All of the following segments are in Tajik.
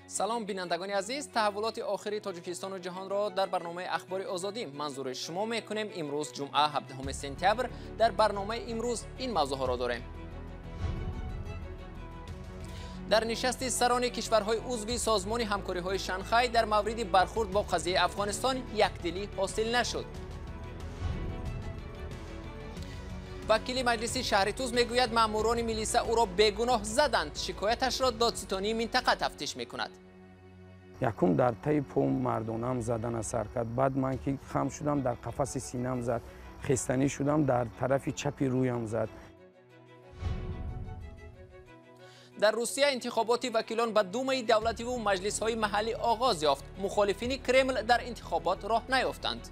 Салом бинандагони азиз, таҳаввулоти охири Тоҷикистону ҷаҳонро дар барномаи Ахбори Озодӣ манзури шумо мекунем. Имрӯз ҷумъа 17 сентябр. Дар барномаи имрӯз ин мавзӯъҳоро дорем. Дар нишасти сарони кишварҳои узви созмони ҳамкориҳои Шанхай дар мавриди бархурд бо қазияи Афғонистон якдилӣ ҳосил нашуд. Вакили маҷлиси шаҳри Туз мегӯяд, маъмурони милиса ӯро бегуноҳ заданд. Шикояташро додситонии минтақа тафтиш мекунад. Якум дар таи пом мардонам задана сар кард. Баъд ман ки хам шудам, дар қафаси синам зад. Хестанӣ шудам, дар тарафи чапи рӯям зад. Дар Русия интихоботи вакилон ба Думаи давлативу маҷлисҳои маҳаллӣ оғоз ёфт. Мухолифини Кремл дар интихобот роҳ наёфтанд.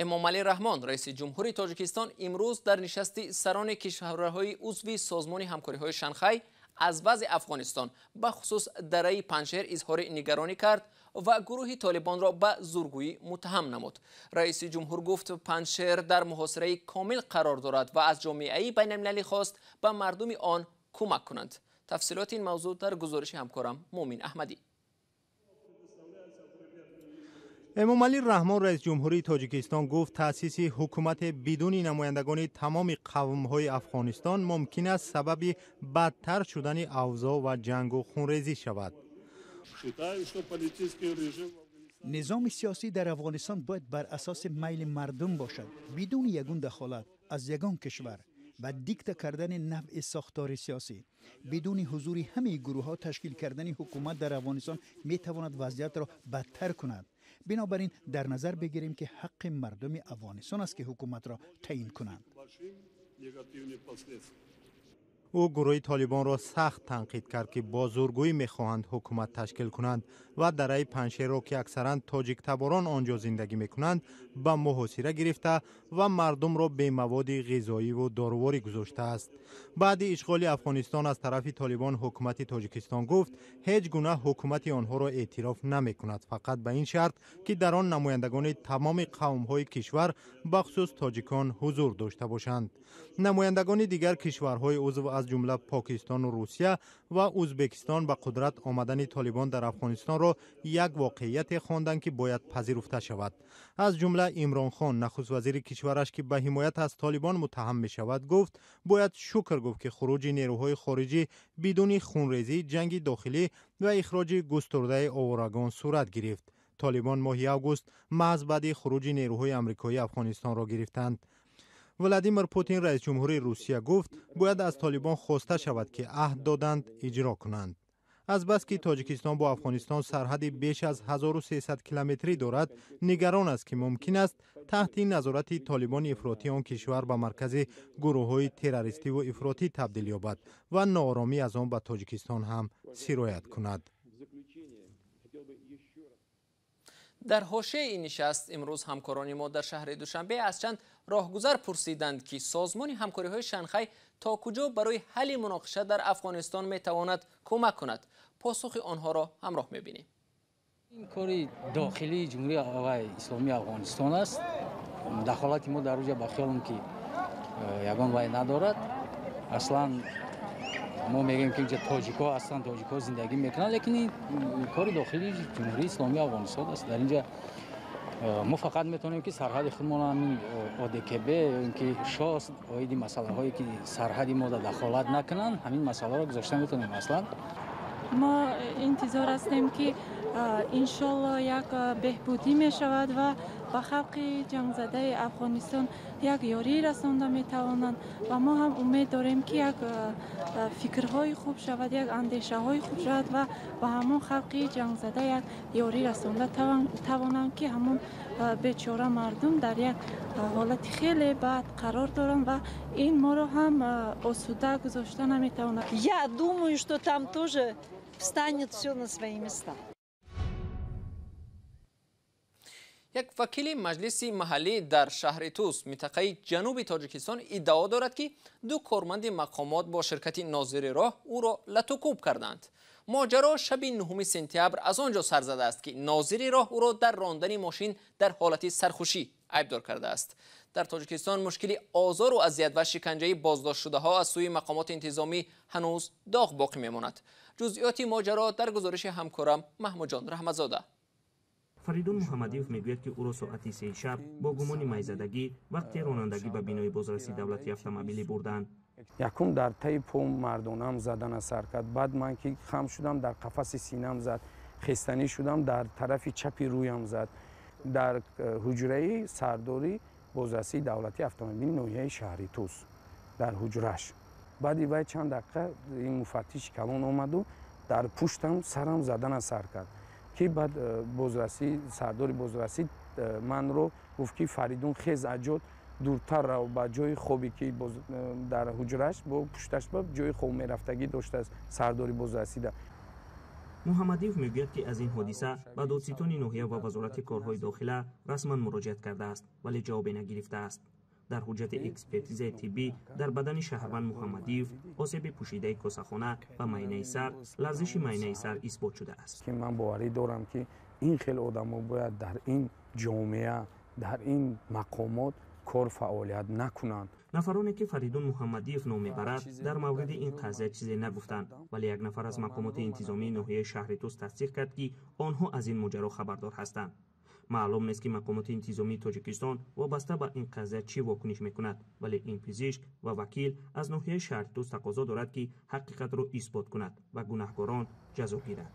Эмомалӣ Раҳмон, раиси ҷумҳури Тоҷикистон, имрӯз дар нишасти сарони кишварҳои узви созмони ҳамкориҳои Шанхай аз вазъи Афғонистон, бахусус дараи Панҷшер, изҳори нигаронӣ кард ва гурӯҳи толибонро ба зургӯӣ муттаҳам намуд. Раиси ҷумҳур гуфт, Панҷшер дар муҳосираи комил қарор дорад ва аз ҷомеаи байналмилалӣ хост ба мардуми он кӯмак кунанд. Тафсилоти ин мавзӯъ дар гузориши ҳамкорам Муъмин Аҳмадӣ. Эмомалӣ Раҳмон, раис ҷумҳурии Тоҷикистон, гуфт таъсиси ҳукумати бидуни намояндагони тамоми қавмҳои Афғонистон мумкин аст сабаби бадтар шудани авзоъ ва ҷангу хунрезӣ шавад. Низоми сиёсӣ дар Афғонистон бояд бар асоси майли мардум бошад, бидуни ягон дахолат аз ягон кишвар ва дикта кардани навъи сохтори сиёсӣ. Бидуни ҳузури ҳамаи гурӯҳҳо ташкил кардани ҳукумат дар Афғонистон метавонад вазъиятро бадтар кунад. Бинобар ин дар назар бигирем, ки ҳаққи мардуми Афғонистон аст, ки ҳукуматро таъин кунанд. Ӯ гурӯҳи толибонро сахт танқид кард, ки бо зургӯӣ мехоҳанд ҳукумат ташкил кунанд ва дараи Панҷшерро, ки аксаран тоҷиктаборон он ҷо зиндагӣ мекунанд, ба муҳосира гирифта ва мардумро бемаводи ғизоиву доруворӣ гузоштааст. Баъди ишғоли Афғонистон аз тарафи толибон ҳукумати Тоҷикистон гуфт, ҳеҷ гуна ҳукумати онҳоро эътироф намекунад, фақат ба ин шарт, ки дар он намояндагони тамоми қавмҳои кишвар, бахусус тоҷикон, ҳузур дошта бошанд. Намояндагони дигар кишварҳои узв, аз ҷумла Покистону Русия ва Ӯзбекистон, ба қудрат омадани толибон дар Афғонистонро як воқеияте хонданд, ки бояд пазируфта шавад. Аз ҷумла Имрон Хон, нахуствазири кишвараш, ки ба ҳимоят аз толибон муттаҳам мешавад, гуфт бояд шукр гуфт, ки хуруҷи нерӯҳои хориҷӣ бидуни хунрезӣ, ҷанги дохилӣ ва ихроҷи густурдаи оворагон сурат гирифт. Толибон моҳи август маҳз баъди хуруҷи нерӯҳои амрикоӣ Афғонистонро гирифтанд. Владимир Путин, раис ҷумҳурии Русия, гуфт бояд аз толибон хоста шавад, ки аҳд доданд, иҷро кунанд. Азбаски Тоҷикистон бо Афғонистон сарҳади беш аз 1300 километрӣ дорад, нигарон аст, ки мумкин аст таҳти назорати толибони ифротии он кишвар ба маркази гурӯҳҳои террористиву ифротӣ табдил ёбад ва нооромӣ аз он ба Тоҷикистон ҳам сироят кунад. Дар ҳошияи ин нишаст имрӯз ҳамкорони мо дар шаҳри Душанбе аз чанд роҳгузар пурсиданд, ки созмони ҳамкориҳои Шанхай то куҷо барои ҳалли муноқиша дар Афғонистон метавонад кӯмак кунад. Посухи онҳоро ҳамроҳ мебинем. Ин кори дохилии Ҷумҳурии Исломии Афғонистон аст. Дахолати мо дар оҷа ба хиёлам, ки ягон вай надорад. Аслан мо мегӯем, ки инҷа тоҷикҳо ҳастанд, тоҷикҳо зиндагӣ мекунанд, лекин ин кори дохилии Ҷумҳурии Исломии Афғонистон аст. Дар инҷа мо фақат метавонем, ки сарҳади худмон ҳамин ОДКБ ё ин ки ШОС оиди масъалаҳое, ки сарҳади мо дахолат накунанд, ҳамин масъаларо гузошта метавонем. Аслан мо интизор ҳастем, ки иншолло як беҳбудӣ мешавад ва ба халқи ҷангзадаи Афғонистон як ёрӣ расонда метавонанд ва мо ҳам умед дорем, ки як фикрҳои хуб шавад, як андешаҳои хуб шавад ва ба ҳамон халқи ҷангзада як ёрӣ расонда тавонанд, ки ҳамон бечора мардум дар як ҳолати хеле бад қарор доранд ва ин моро ҳам осуда гузошта наметавонад. Я думаю, что там тоже встанет все на свои места. Як вакили маҷлиси маҳаллӣ дар шаҳри Туз, минтақаи ҷануби Тоҷикистон, иддао дорад, ки ду корманди мақомот бо ширкати нозири роҳ ӯро латукӯб карданд. Моҷаро шаби 9 сентябр аз он ҷо сар задааст, ки нозири роҳ ӯро дар рондани мошин дар ҳолати сархушӣ айбдор кардааст. Дар Тоҷикистон мушкили озору азият ва шиканҷаи боздоштшудаҳо аз сӯи мақомоти интизомӣ ҳанӯз доғ боқӣ мемонад. Ҷузъиёти моҷаро дар гузориши ҳамкорам Маҳмудҷон Раҳматзода. Фаридун Муҳаммадиев мегӯяд, ки ӯро соати 3 шаб бо гумони майзадагӣ вақти ронандагӣ ба бинои бозрасии давлатии автомобилӣ бурданд. Якум дар таи по мардонаам задана сар кард. Баъд ман ки хам шудам, дар қафаси синам зад. Хестанӣ шудам, дар тарафи чапи рӯям зад. Дар ҳуҷраи сардори бозрасии давлатии автомобили ноҳияи шаҳри Тус, дар ҳуҷраш. Баъди вай чанд дақиқа ин муфаттиши калон омаду дар пуштам сарам задана сар кард, ки баъд бозрасӣ, сардори бозрасӣ манро гуфт, ки Фаридун, хез, аҷод дуртар рав ба ҷои хобе, ки дар ҳуҷраш бо пушташ ба ҷои хоб мерафтагӣ доштааст сардори бозрасида. Муҳаммадиев мегӯяд, ки аз ин ҳодиса ба додситони ноҳия ва Вазорати корҳои дохила расман муроҷиат кардааст, вале ҷавобе нагирифтааст. Дар ҳуҷҷати экспертизаи тиббӣ дар бадани шаҳрванд Муҳаммадиев осеби пӯшидаи косахона ва майнаи сар, ларзиши майнаи сар исбот шудааст. Ки ман боварӣ дорам, ки ин хел одамо бояд дар ин ҷомеа, дар ин мақомот кор фаъолият накунанд. Нафароне, ки Фаридун Муҳаммадиев ном мебарад, дар мавриди ин қазия чизе нагуфтанд, вале як нафар аз мақомоти интизомии ноҳияи шаҳри Тус тасдиқ кард, ки онҳо аз ин моҷаро хабардор ҳастанд. Маълум нест, ки мақомоти интизомии Тоҷикистон вобаста ба ин қазия чӣ вокуниш мекунад, вале ин пизишк ва вакил аз ноҳияи шаҳри Тус тақозо дорад, ки ҳақиқатро исбот кунад ва гунаҳкорон ҷазо гиранд.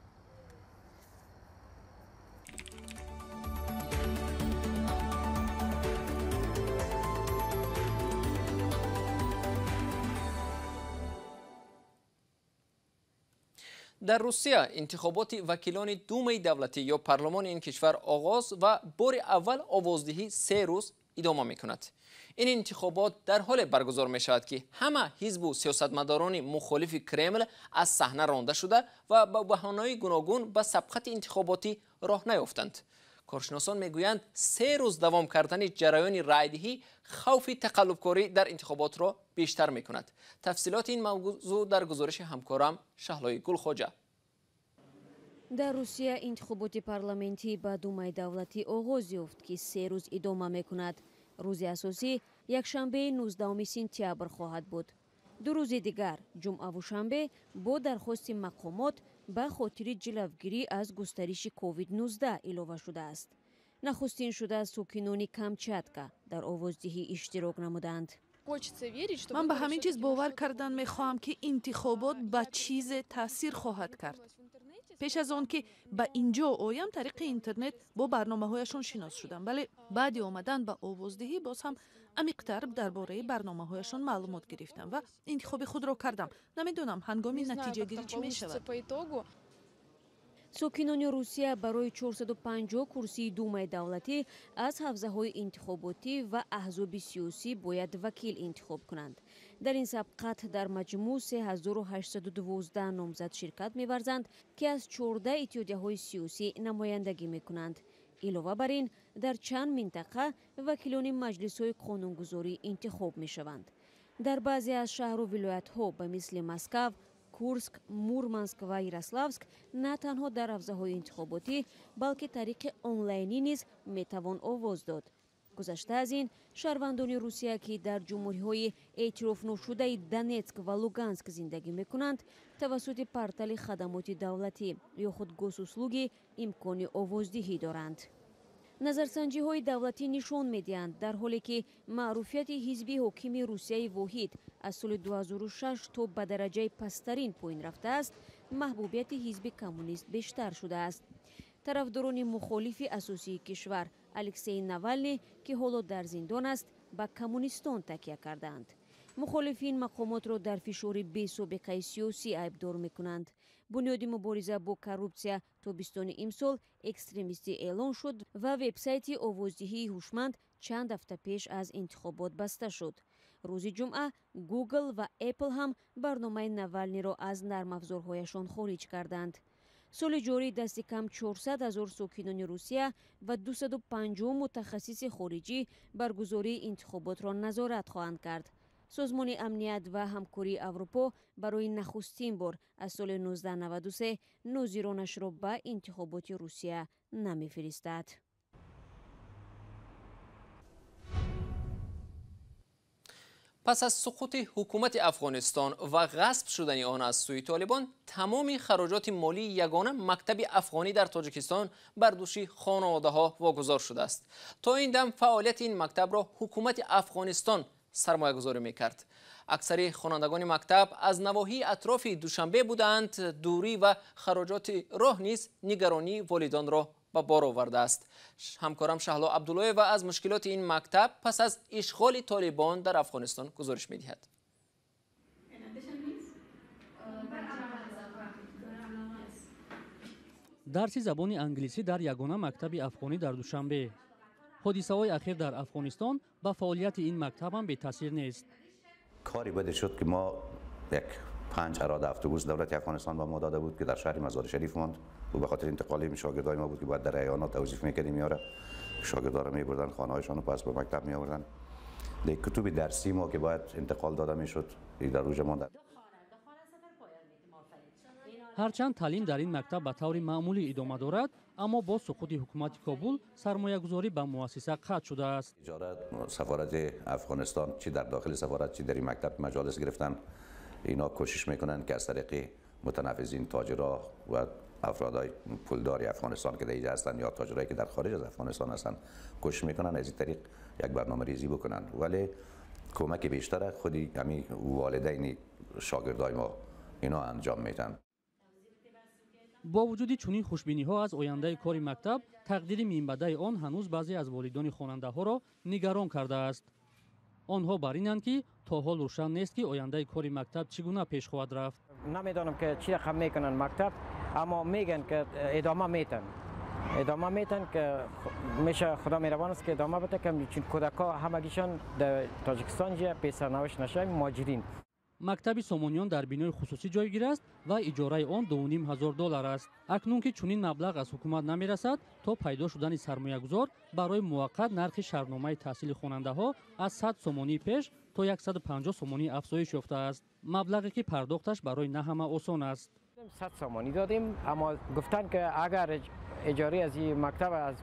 Дар Русия интихоботи вакилони Думаи давлатӣ ё парлумони ин кишвар оғоз ва бори аввал овоздиҳӣ 3 рӯз идома мекунад. Ин интихобот дар ҳоле баргузор мешавад, ки ҳама ҳизбу сиёсатмадорони мухолифи Кремл аз саҳна ронда шуда ва ба баҳонаҳои гуногун ба сабқати интихоботӣ роҳ наёфтанд. Коршиносон мегӯянд, 3 рӯз давом кардани ҷараёни райдиҳӣ хавфи тақаллубкорӣ дар интихоботро бештар мекунад. Тафсилоти ин мавзӯъ дар гузориши ҳамкорам Шаҳлои Гулхоҷа. Дар Русия интихоботи парламентӣ ба Думаи давлатӣ оғоз ёфт, ки 3 рӯз идома мекунад. Рӯзи асосӣ якшанбеи 19 сентябр хоҳад буд. 2 рӯзи дигар, ҷумъаву шанбе, бо дархости мақомот ба хотири ҷилавгирӣ аз густариши COVID-19 илова шудааст. Нахустин шуда сокинони Камчатка дар овоздиҳӣ иштирок намуданд. Ман ба ҳамин чиз бовар кардан мехоҳам, ки интихобот ба чизе таъсир хоҳад кард. Пеш аз он ки ба инҷо оям, тариқи интернет бо барномаҳояшон шинос шудам, вале баъди омадан ба овоздиҳӣ боз ҳам амиқтар дар бораи барномаҳояшон маълумот гирифтам ва интихоби худро кардам. Намедонам, ҳангоми натиҷагирӣ чӣ мешавад. Сокинони Русия барои 450 курсии Думаи давлатӣ аз ҳавзаҳои интихоботӣ ва аҳзоби сиёсӣ бояд вакил интихоб кунанд. Дар ин сабқат дар маҷмӯъ 3812 номзад ширкат меварзанд, ки аз 14 иттиҳодияҳои сиёсӣ намояндагӣ мекунанд. Илова бар ин, дар чанд минтақа вакилони маҷлисҳои қонунгузорӣ интихоб мешаванд. Дар баъзе аз шаҳру вилоятҳо ба мисли Москав, Курск, Мурманск ва Ярославск на танҳо дар ҳавзаҳои интихоботӣ, балки тариқи онлайнӣ низ метавон овоз дод. Гузашта аз ин, шаҳрвандони Русия, ки дар ҷумҳуриҳои эътирофношудаи Донетск ва Луганск зиндагӣ мекунанд, тавассути портали хадамоти давлатӣ ё худ Госуслуги имкони овоздиҳӣ доранд. Назарсанҷиҳои давлатӣ нишон медиҳанд, дар ҳоле ки маъруфияти ҳизби ҳокими Русияи воҳид аз соли 2006 то ба дараҷаи пасттарин поин рафтааст, маҳбубияти ҳизби коммунист бештар шудааст. Тарафдорони мухолифи асосии кишвар Алексей Навални, ки ҳоло дар зиндон аст, ба коммунистон такя кардаанд. Мухолифин мақомотро дар фишори бесобиқаи сиёсӣ айбдор мекунанд. Бунёди мубориза бо коррупсия тобистони имсол экстремистӣ эълон шуд ва вебсайти овоздиҳии ҳушманд чанд ҳафта пеш аз интихобот баста шуд. Рӯзи ҷумъа Google ва Apple ҳам барномаи Навалниро аз нармафзорҳояшон хориҷ карданд. Соли ҷорӣ дасти кам 400 ҳазор сокинони Русия ва 250 мутахассиси хориҷӣ баргузории интихоботро назорат хоҳанд кард. Созмони амният ва ҳамкории Аврупо барои нахустин бор аз соли 1993 нозиронашро ба интихоботи Русия намефиристад. Пас аз суқути ҳукумати Афғонистон ва ғасб шудани он аз сӯи Толибон, тамоми хароҷоти молии ягона мактаби афғонӣ дар Тоҷикистон бар дӯши хонаводаҳо вогузор шудааст. То ин дам фаъолияти ин мактабро ҳукумати Афғонистон сармоягузорӣ мекард. Аксари хонандагони мактаб аз навоҳии атрофи Душанбе будаанд. Дурӣ ва хароҷоти роҳ низ нигаронии волидонро ба бор овардааст. Ҳамкорам Шаҳло Абдуллоева аз мушкилоти ин мактаб пас аз ишғоли Толибон дар Афғонистон гузориш медиҳад. Дарси забони англисӣ дар ягона мактаби афғонӣ дар Душанбе. Ҳодисаҳои ахир дар Афғонистон ба фаъолияти ин мактаб ҳам бетаъсир нест. Кори баде шуд ки мо як 5 арода автобус давлати Афғонистон ба мо дода буд, ки дар шаҳри Мазори Шариф монд. او به خاطر انتقال شاگردای ما بود که باید در ایانات توظیف میکردیم، یارا شاگردا رو میبردن خانه‌هایشان و پس به مکتب میآوردن. در کتب درسی ما که باید انتقال داده میشد در روز ما. Ҳарчанд таълим дар ин мактаб ба таври маъмулӣ идома дорад, аммо бо суқути ҳукумати Кобул сармоягузорӣ ба муассиса қатъ шудааст. Иҷора сафорати Афғонистон чӣ дар дохили сафорат, чӣ дар ин мактаб маҷолис гирифтан. اینا کوشش میکنن که از طریق متنفذین، تاجرها و افرادای پولدار افغانستان که در اینجا هستند یا تاجرایی که در خارج از افغانستان هستند، کوشش میکنن از این طریق یک برنامه ریزی بکنن. ولی کمک بیشتر خودی همین والدین شاگردای ما اینا انجام میدن. Бо вуҷуди чунин хушбиниҳо аз ояндаи кори мактаб, тақдири минбаъдаи он ҳанӯз баъзе аз волидони хонандаҳоро нигарон кардааст. Онҳо бар инанд, ки то ҳол рӯшан нест, ки ояндаи кори мактаб чӣ гуна пеш хоҳад рафт. Намедонам ки чӣ рақам мекунанд мактаб, аммо мегӯянд ки идома метан, идома метан, ки меша худо меҳрабон аст ки идома бите, ки чун кӯдакҳо ҳамагишон дар Тоҷикистон ҷа бесарнавишт нашаванд, муҳоҷирин. Мактаби Сомониён дар бинои хусусӣ ҷойгир аст ва иҷораи он $2500 аст. Акнун ки чунин маблағ аз ҳукумат намерасад, то пайдо шудани сармоягузор барои муваққат нархи шартномаи таҳсили хонандаҳо аз 100 сомонӣ пеш то 150 сомонӣ афзоиш ёфтааст. Маблағе ки пардохташ барои на ҳама осон аст. 100 сомонӣ додем, аммо гуфтанд ки агар иҷораи аз ин мактаб аз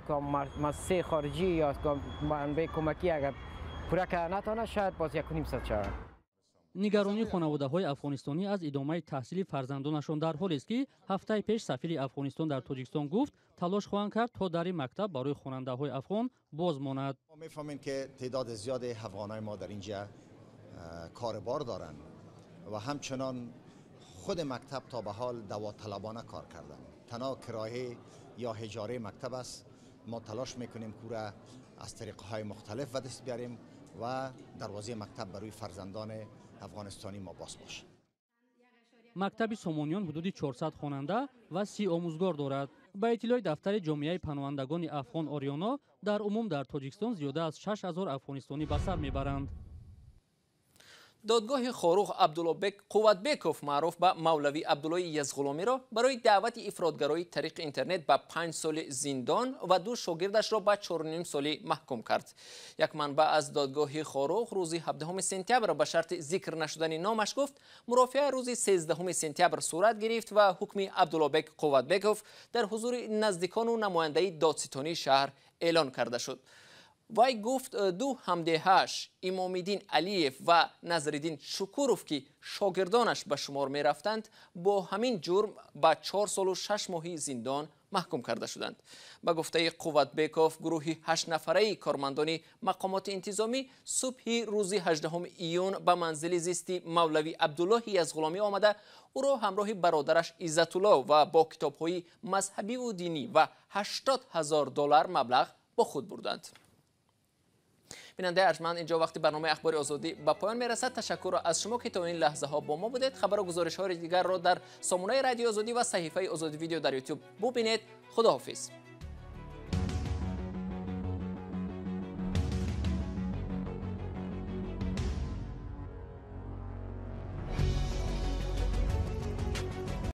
муассисаи хориҷӣ ё аз манбаи кӯмакӣ агар пурра карда натавонад, шояд боз 150 шавад. Нигаронии хонаводаҳои афғонистонӣ аз идомаи таҳсили фарзандонашон дар ҳолест, ки ҳафтаи пеш сафири Афғонистон дар Тоҷикистон гуфт, талош хоҳанд кард то дари мактаб барои хонандаҳои афғон боз монад. Мо мефаҳмем, ки теъдоди зиёди афғонҳои мо дар инҷа корбор доранд ва ҳамчунон худи мактаб то ба ҳол давоталабона кор карданд. Танҳо кироя ё ҳиҷораи мактаб аст. Мо талош мекунем ки аз тариқҳои мухталиф ба даст биярем ва дарвозаи мактаб барои фарзандони афғонистонӣ мо боз бошад. Мактаби Сомониён ҳудуди 400 хонанда ва 30 омӯзгор дорад. Ба иттилои дафтари ҷомеаи паноҳандагони афғон Ориёно, дар умум дар Тоҷикистон зиёда аз 6000 афғонистонӣ ба сар мебаранд. Додгоҳи Хоруғ Абдуллобек Қувватбеков, маъруф ба Мавлавӣ Абдуллои Язғуломиро барои даъвати ифротгароӣ тариқи интернет ба 5 соли зиндон ва 2 шогирдашро ба 4,5 соли маҳкум кард. Як манбаъ аз додгоҳи Хоруғ рӯзи 17 сентябр ба шарти зикр нашудани номаш гуфт, мурофиа рӯзи 13 сентябр сурат гирифт ва ҳукми Абдуллобек Қувватбеков дар ҳузури наздикону намояндаи додситонии шаҳр эълон карда шуд. Вай гуфт, 2 ҳамдеҳааш Имомиддин Алиев ва Назриддин Шукуров, ки шогирдонаш ба шумор мерафтанд, бо ҳамин ҷурм ба 4 солу 6 моҳи зиндон маҳкум карда шуданд. Ба гуфтаи Қувватбеков, гурӯҳи 8-нафараи кормандони мақомоти интизомӣ субҳи рӯзи 18 июн ба манзили зисти Мавлавӣ Абдуллоҳи Язғуломӣ омада, ӯро ҳамроҳи бародараш Иззатулло ва бо китобҳои мазҳабиву динӣ ва $80 000 маблағ бо худ бурданд. Бинандаи арҷманд, инҷо вақти барномаи Ахбори Озодӣ ба поён мерасад. Ташаккур аз шумо, ки то ин лаҳзаҳо бо мо будед. Хабару гузоришҳои дигарро дар сомонаи Радиои Озодӣ ва саҳифаи Озодӣ Видео дар Ютуб бубинед. Худоҳофиз.